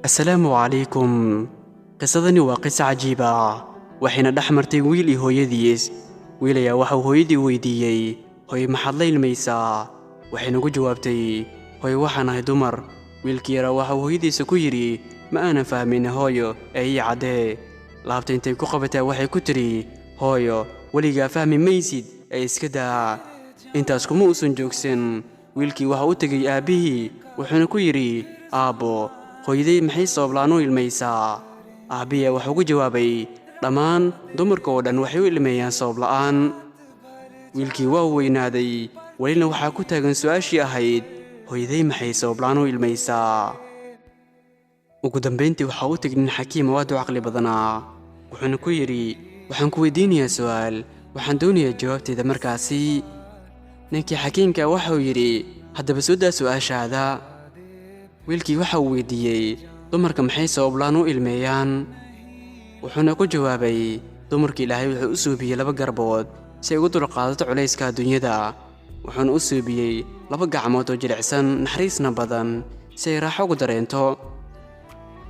Assalaamu calaykum. Qisadani waa qiso cajiib ah, waxayna dhex martay wiil iyo hooyadiis. Wiil ayaa waxauu hooyadii weydiiyey, "Hooyo, maxaad la ilmaysaa?" Waxayna ugu jawaabtay, "Hooyo, waxaan ahay dumar." Wiilkii yaraa waxauu hooyadiisa ku yidhi, "Ma aanan fahmin, hooyo, ee ii caddee." Laabta intay ku qabatay waxay ku tidhi, "Hooyo, weligaa fahmi maysid ee iska daa." Intaas kuma uusan joogsan. Wiilkii waxa u tegey aabbihii, wuxuuna ku yidhi, "Aabbo, hooyaday maxay sabablaan u ilmaysaa?" Aabbiya wuxuu ugu jawaabay, "Dhammaan dumarka oo dhan waxay u ilmeeyaan sabab la'aan." Wiilkii waa weynaaday, welina waxaa ku taagan su'aashii ahayd, "Hooyaday maxay sabablaan u ilmaysaa?" Ugu dambayntii waxaa u tegay nin xakiim oo aad u caqli badanaa, wuxuuna ku yidhi, "Waxaan ku weydiinayaa su'aal, waxaan doonayaa jawaabteeda." Markaasi ninkii xakiimka waxauu yidhi, "Haddaba soo daa su'aashaada." Wiilkii waxa uu weydiiyey, "Dumarka maxay sabablaan u ilmeeyaan?" Wuxuuna ku jawaabay, "Dumarka Ilaahay wuxuu u suubiyey laba garbood si ay ugu dulqaadato culayska adduunyada, wuxuuna u suubiyey laba gacmood oo jilicsan, naxariisna badan, si ay raaxo ugu dareento.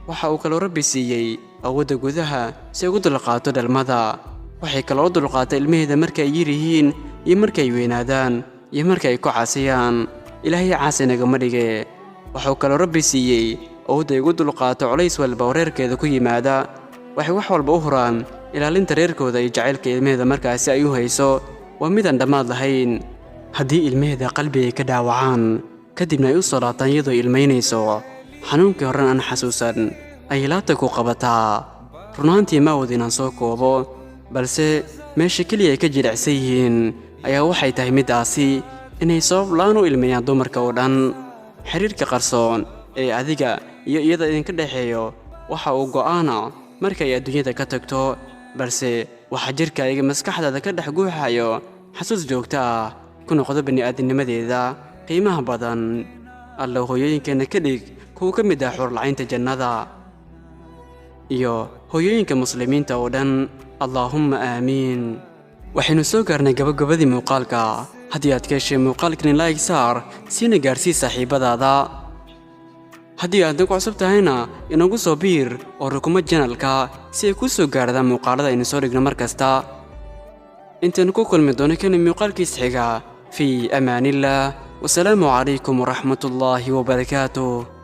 Waxa uu kaloo Rabbi siiyey awoodda gudaha si ay ugu dulqaadato dhalmada. Waxay kaloo u dulqaata ilmaheeda marka ay yar yihiin iyo marka ay weynaadaan iyo marka ay ku caasiyaan. Ilaahay caasi nagama dhige. Waxuu kaloo Rabbi siiyey awoodda ay ugu dulqaato culays walba oo reerkeeda ku yimaada. Waxay wax walba u huraan ilaalinta reerkooda, iyo jacaylka ilmaheeda markaasi ay u hayso waa midaan dhammaad lahayn. Haddii ilmaheeda qalbiga ka dhaawacaan, kadibna ay u soo laabtaan iyadoo ilmaynayso, xanuunkii horena aan xasuusan, ayay laabta ku qabataa. Runaantii ma awood inaan soo koobo, balse meesha keliya ay ka jilicsan yihiin ayaa waxay tahay middaasi, inay sabab la'aan u ilmeeyaan dumarka oo dhan. Xiriirka qarsoon ee adiga iyo iyada idinka dhexeeyo waxa uu go'aana marka ay adduunyada ka tagto, balse waxaa jirka iga maskaxdaada ka dhex guuxayo xasuus joogto ah ku noqdo bini'aadinimadeeda qiimaha badan. Alla hooyooyinkeenna ka dhig kuwa ka mid ah xurlacaynta jannada iyo hooyooyinka muslimiinta oo dhan. Allaahumma aamiin." Waxaynu soo gaarnay gabagabadii muuqaalka. Haddii aad ka heshay muuqaalkani, like saar, siina gaarsii saaxiibadaada. Haddii aad nagu cusub tahayna, inagu soo biir oo rukumo channelka si ay kuu soo gaardaan muuqaalada aynu soo dhigno mar kasta. Intaynu ku kulmi doono kana muuqaalkiis xiga, fii amaanillaah, wasalaamu calaykum waraxmatullaahi wabarakaatuh.